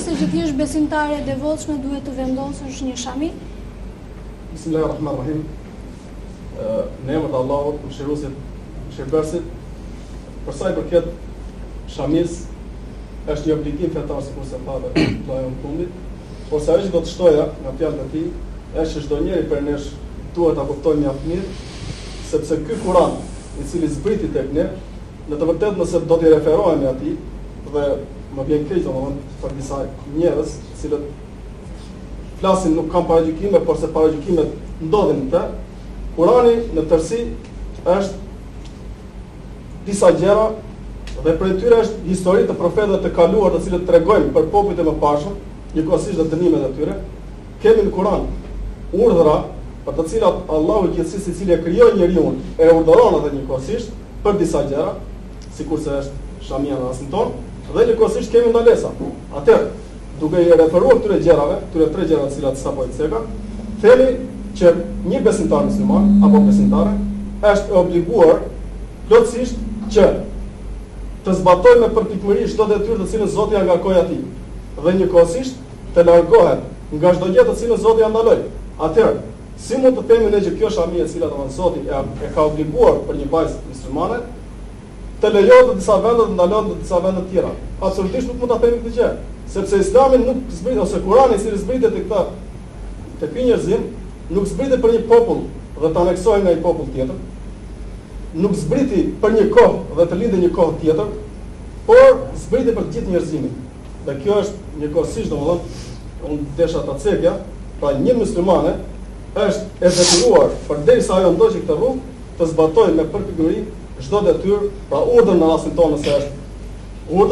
Se që të jesh besimtare e devotshme duhet të vendosësh një shami? Bismillahirrahmanirrahim. Në emër të Allahut, Mëshiruesit, Mëshirbërësit, për sa i përket shamisë, është një obligim fetar sikurse tha dhe vëllai im fundit, por se ajo që do të shtoja nga fjalët e tij, është që çdo njeri prej nesh duhet ta kuptojë mjaft mirë, sepse ky Kur'an, i cili zbriti tek ne, Në të vërtetë nëse do t'i referohemi atij dhe më vjen keq domethënë për disa njerëz, të cilët flasin nuk kanë paragjykime, por se paragjykimet ndodhin në të. Kurani në tërësi është disa gjëra dhe prej tyre është histori të profetëve të kaluar të cilët tregojnë për popujt e mëparshëm, njëkohësisht dhe dënimet e tyre. Kemi në Kuran urdhra për të cilat Allahu i gjithësisë i cili e krijoi njeriun e urdhëron atë njëkohësisht për disa gjëra, sikurse është shamia në rastin tonë, dhe njëkohësisht kemi ndalesa. Atëherë, duke i referuar këtyre gjërave, këtyre tre gjërave të cilat sapo i ceka, themi që një besimtar musliman apo besimtare është e obliguar plotësisht që të zbatojë me përpikmëri çdo detyrë të cilën Zoti ia ngarkoi atij dhe njëkohësisht të largohet nga çdo gjë të cilën Zoti ia ndaloi. Atëherë, si mund të themi ne që kjo shami e cila domethënë Zoti e, e ka obliguar për një vajzë muslimane, të lejohet në disa vende dhe ndalohet në disa vende të tjera? Absolutisht nuk mund ta themi këtë gjë, sepse Islami nuk zbrit ose Kurani i cili zbritet te këta te ky njerëzim nuk zbriti për një popull dhe të aneksohej nga një popull tjetër, nuk zbriti për një kohë dhe të linte një kohë tjetër, por zbriti për të gjithë njerëzimin. Dhe kjo është njëkohësisht, domethënë, unë desha ta cekja, pra një muslimane është e detyruar përderisa ajo ndoqi këtë rrugë, të zbatojë me përpikmëri çdo detyrë, pra urdhër në rastin tonë nëse është urdhër.